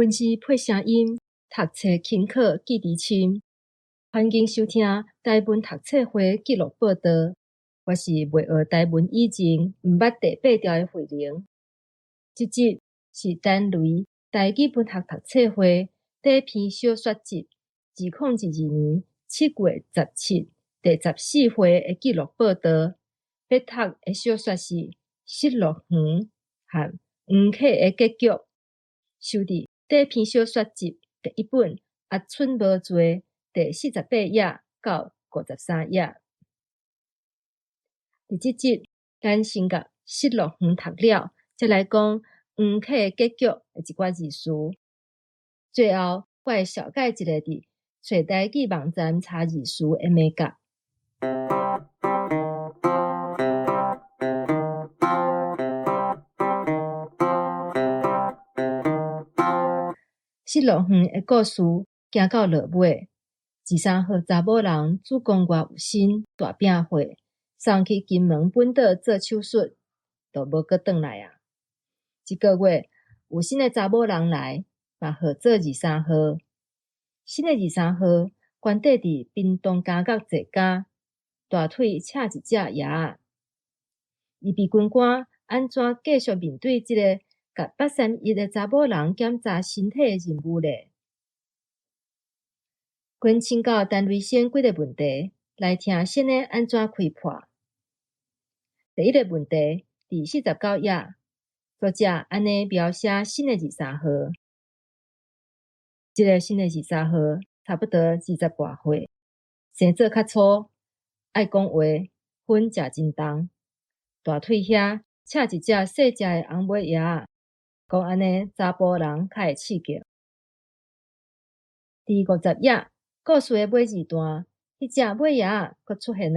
文字配聲音，讀冊勤課記佇深。歡迎收聽台文讀冊會紀錄報導。我是未學台文以前毋捌第八條的慧玲。這集是陳雷台語文學讀冊會短篇小說集2022年7月17第14回的紀錄報導。欲讀的小說是《失樂園》和《黃客的結局》，收佇短篇小說集第一本《阿春無罪》第48頁到53頁。佇這集，咱先共《失樂園》讀了，才來講黃客的結局的一寡字詞。最後，我會紹介一個佇揣台語網站查字詞的眉角。失樂園的故事行到落尾，23號查某人子宮外有新大餅血，送去金門本島做手術，就無閣轉來矣。這個月有新的查某人來，嘛號做二三號。新的二三號官邸佇屏東監獄坐監，大腿赤一隻鞋仔。預備軍官按怎繼續面對這个共八三一的查某人檢查身體的任務咧？阮請教陳雷先幾个問題，來聽先的按怎開破。第一个問題，佇49頁，作者按呢描寫新的二三號。這个新的二三號差不多二十外歲，生做較粗，愛講話，薰食真重，大腿遐赤一隻細隻的紅尾鞋仔，講按呢查埔人較會刺激。佇50頁故事的尾二段，彼隻尾鞋仔閣出現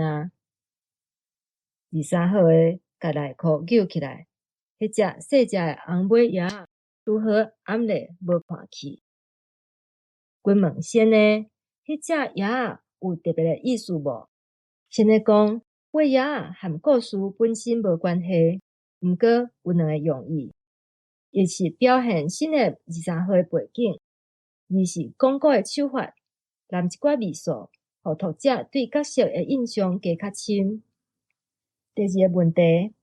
矣。23號的共內褲搝起來，彼隻細隻的紅尾鞋仔拄好掩咧無看去。阮問先的，彼隻鞋仔有特別的意思無？先的講，尾鞋仔和故事本身無關係，毋過有兩个用意：一是表現新的23號的背景，二是講古的手法，摠一寡味素，予讀者對角色的印象加較深。第二个問題，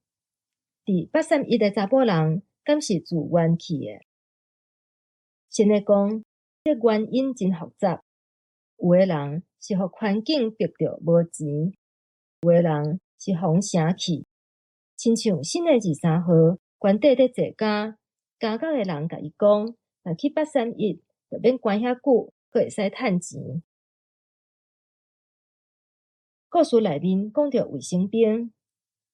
佇831的查埔人敢是自願去的？先的講，這原因真複雜，有的人是予環境逼著無錢，有的人是予人晟去。親像新的23號官邸咧坐監，監獄的人共伊講，若去八三一，就免關遐久，閣會使趁錢。故事內面講著衛生兵，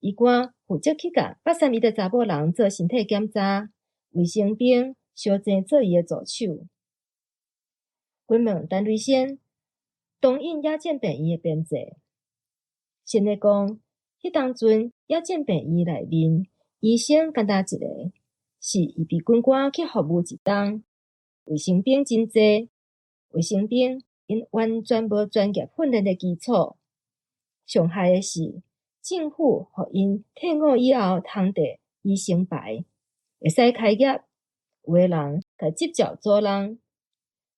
醫官負責去共八三一的查某人做身體檢查，衛生兵相爭做伊的助手。阮問陳雷先，東引野戰病院的編制，先咧講，彼當陣野戰病院內面醫生干焦一个，是預備軍官去服務一冬，衛生兵真濟，衛生兵𪜶完全無專業訓練的基礎。上害的是，政府予𪜶退伍以後通綴醫生牌，會使開業，有的人共執照租人。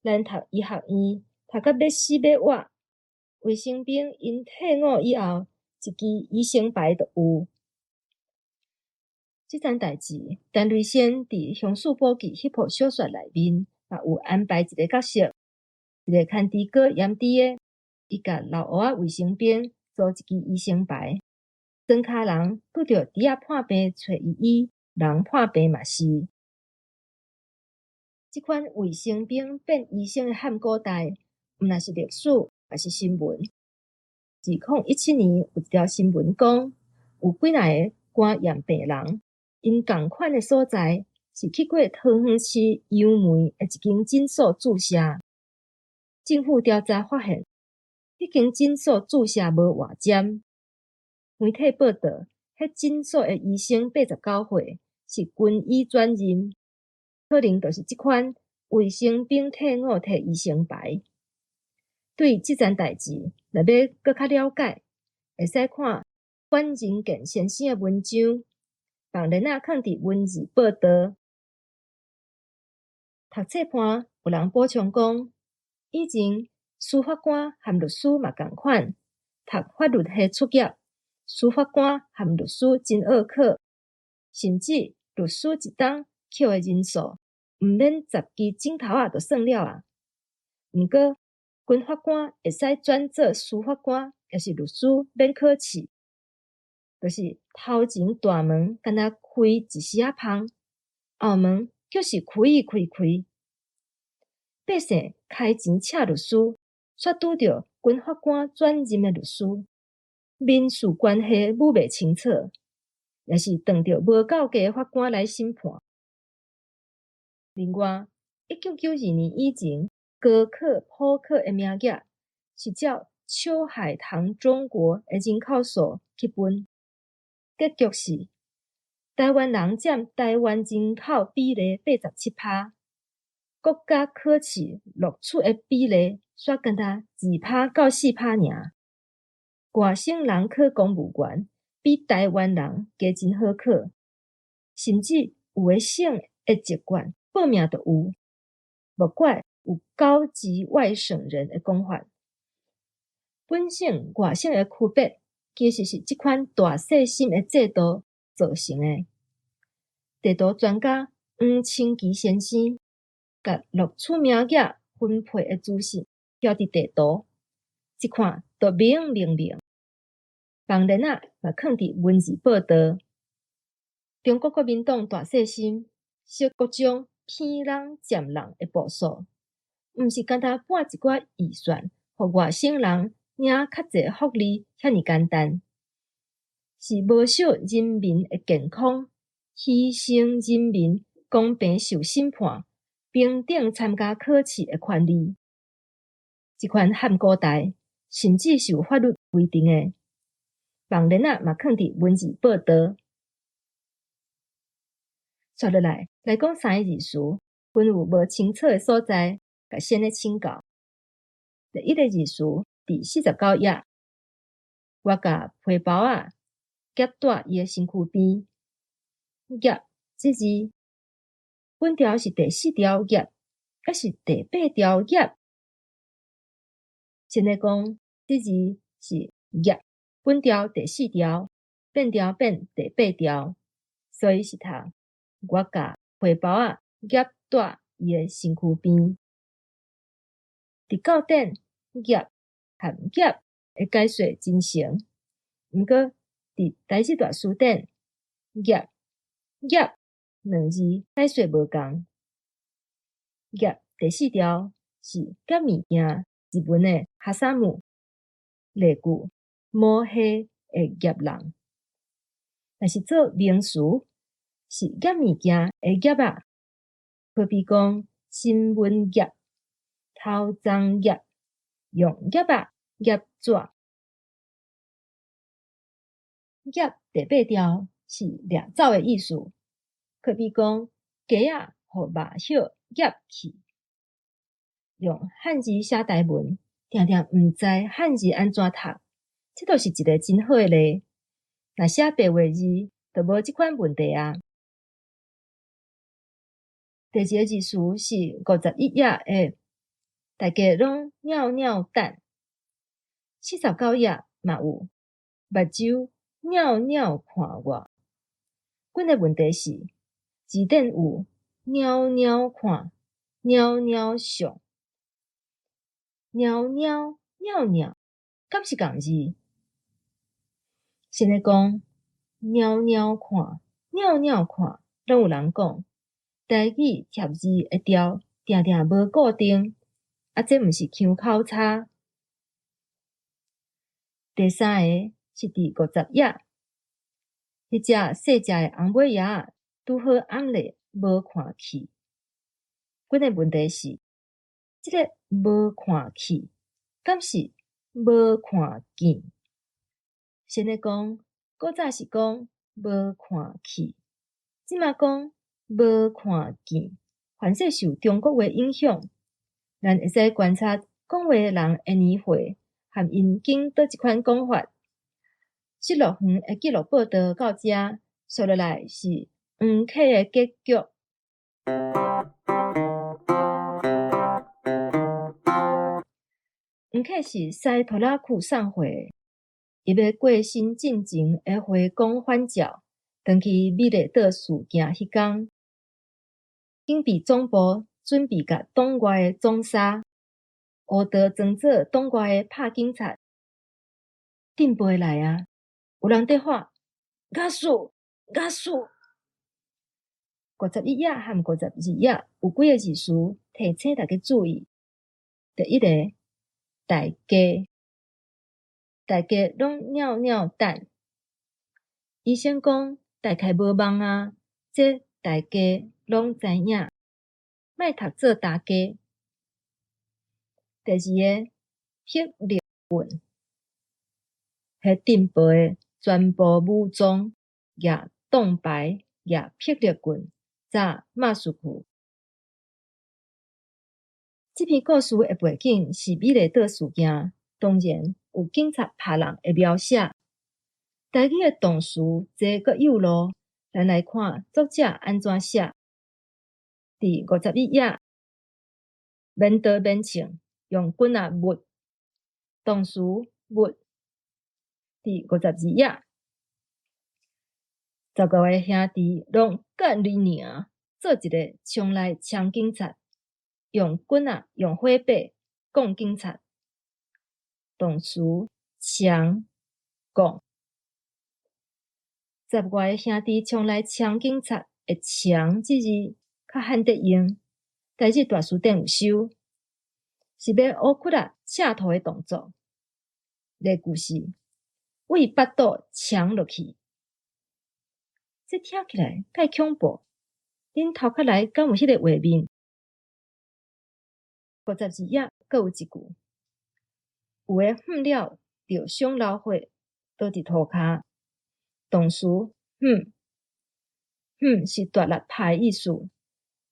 咱讀醫學院讀甲欲死欲活，衛生兵𪜶退伍以後，一支醫生牌就有。這樁代誌，陳雷先佇《鄉事簿記》彼部小說內面，嘛有安排一个角色，一个牽豬哥鹽豬的，伊共老烏仔衛生兵租一支醫生牌，莊跤人拄著豬仔破病揣伊醫，人破病嘛是。這款衛生兵變醫生的漢古代，毋但是歷史，嘛是新聞。2017年有一條新聞講，有幾若个肝炎病人，𪜶仝款的所在是去過桃園市楊梅的一間診所注射。政府調查發現，彼間診所注射無活針。媒體報導，彼診所的醫生89歲，是軍醫轉任，可能就是這款衛生兵退伍提醫生牌。對這樁代誌，若欲閣較了解，會使看管仁健先生的文章，網連仔囥佇文字報導。讀冊盤有人補充講，以前司法官和律師嘛仝款，讀法律系出業，司法官和律師真惡考，甚至律師一冬抾的人數，毋免十支指頭仔就算了矣。毋過，軍法官會使轉做司法官，抑是律師免考試，就是頭前大門干焦開一絲仔縫，後門卻是開開開。百姓開錢請律師，煞拄著軍法官轉任的律師，民事關係舞袂清楚，抑是撞著無夠格的法官來審判。另外，1992年以前，高考普考的名額是照秋海棠中國的人口數去分，結局是臺灣人佔臺灣人口比例87%，國家考試錄取的比例煞干焦2%到4%爾。外省人考公務員比臺灣人加真好考，甚至有的省的籍貫報名就有，莫怪有高級外省人的講法。本省外省的區別，其實是這款大細心的制度造成的。地圖專家黃清基先生，共錄取名額分配的資訊標佇地圖，一看就明明明。網連仔嘛囥佇文字報導。中國國民黨大細心，設各種騙人佔人的步數，毋是干焦撥一寡預算，予外省人領較濟福利遐爾簡單，是無惜人民的健康，犧牲人民公平受審判、平等參加考試的權利。這款漢古代甚至是有法律規定的，網連仔嘛囥佇文字報導。接落來來講三个字詞，分有無清楚的所在，共先咧請教。第一个字詞佇49頁，我共皮包仔夾蹛伊的身軀邊，夾這字，本條是第四條夾，抑是第八條夾？先咧講，這字是夾，本條第四條變調變第八條，所以是讀我共皮包仔夾蹛伊的身軀邊。佇教典夾和夾的解說真成，毋過佇台語大辭典夾夾兩字解說無仝。夾第四條是夾物件，日文的はさむ，例句毛蟹會夾人。若是做名詞，是夾物件的夾仔，好比講新聞夾、頭鬃夾、用夾仔夾紙。夾第八條是掠走的意思，好比講雞仔予肉葉夾去。用漢字寫台文，定定毋知漢字按怎讀，這就是一个真好的例。若寫白話字，就無這款問題矣。第二个字詞是51頁的，大家攏尿尿等。49頁嘛有，目睭尿尿看我。阮的問題是，字典有貓貓看、貓貓上、貓貓尿尿，敢是仝字？先咧講貓貓看、尿尿看，攏有人講，台語疊字的調定定無固定，啊，這毋是腔口差。第三个是佇50頁，彼隻細隻的紅尾鴨仔拄好暗咧無看去。阮的問題是，這个無看去，敢是無看見？先咧講，古早是講無看去，這馬講無看見，凡勢受中國話影響，咱會使觀察講話的人的年歲，和𪜶經佗一款講法。失樂園的記錄報導到遮，紲落來是黃客的結局。毋客是西拖拉庫送貨的，伊欲過身進前的回光返照，轉去美麗島事件彼工，警備總部準備共黨外的總殺，烏道裝做黨外的拍警察。鎮報來啊！有人佇喊：咬死！咬死！51頁和52頁有幾个字詞，提醒大家注意。第一个，大家，大家攏蟯蟯等。醫生講大概無望啊，這大家攏知影，莫讀做大家。第二个，霹靂棍，彼鎮暴的全部武裝，舉盾牌，舉霹靂棍，紮馬術褲。這篇故事的背景是美麗島事件，當然有警察拍人的描寫。台語的動詞濟閣有路，咱來看作者按怎寫。佇51頁，免刀免銃，用棍仔物，動詞物。佇52頁，15個兄弟攏幹你娘，做一个衝來槍警察，用棍仔用火把摃警察。動詞槍摃。十外个兄弟衝來槍警察的槍這字較罕得用，台語大辭典有收，是欲烏窟仔赤兔的動作。例句是對腹肚槍落去，這聽起來蓋恐怖。恁頭殼內敢有彼个畫面？52頁閣有一句，有的糞了著傷流血，倒佇塗跤。動詞糞，糞是大力拍的意思。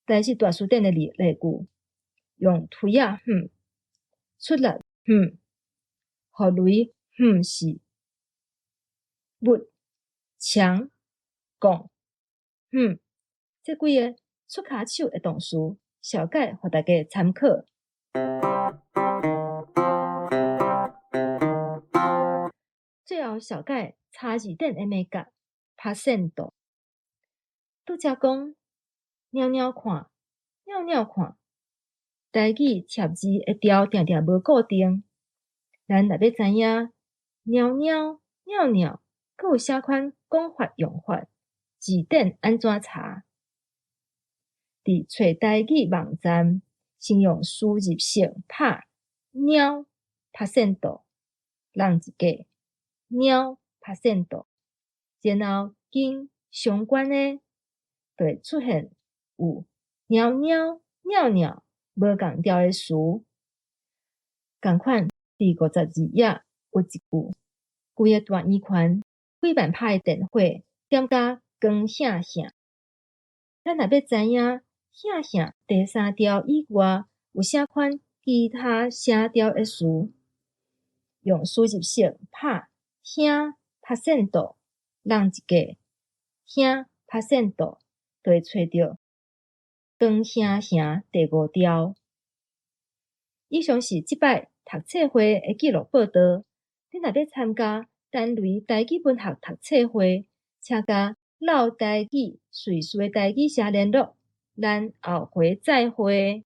台語大辭典的例句，用槌仔糞，出力糞，予雷糞死。物、槍、摃、糞，這幾个出跤手的動詞，紹介予大家參考。最後，紹介查字典的眉角，拍線度。拄才講，蟯蟯看，蟯蟯看，台語疊字的調定定無固定。咱若欲知影，蟯蟯、蟯蟯，閣有啥款講法用法？字典按怎查？佇揣台語網站，先用輸入式拍貓拍線度，空一格，貓拍線度，然後揀相關的，就會出現有貓貓、蟯蟯無仝調的詞。仝款佇52頁有一句，規个大圓圈幾萬拍的電火點甲光顯顯。咱若欲知影顯顯第三調以外有啥款其他聲調的詞，用輸入式拍兄拍線度，空一格，兄拍線度，就會揣著光兄兄第五調。以上是這擺讀冊會的記錄報導。恁若欲參加單雷台語文學讀冊會，請佮老台語瑞士的台語社聯絡。咱後回再會。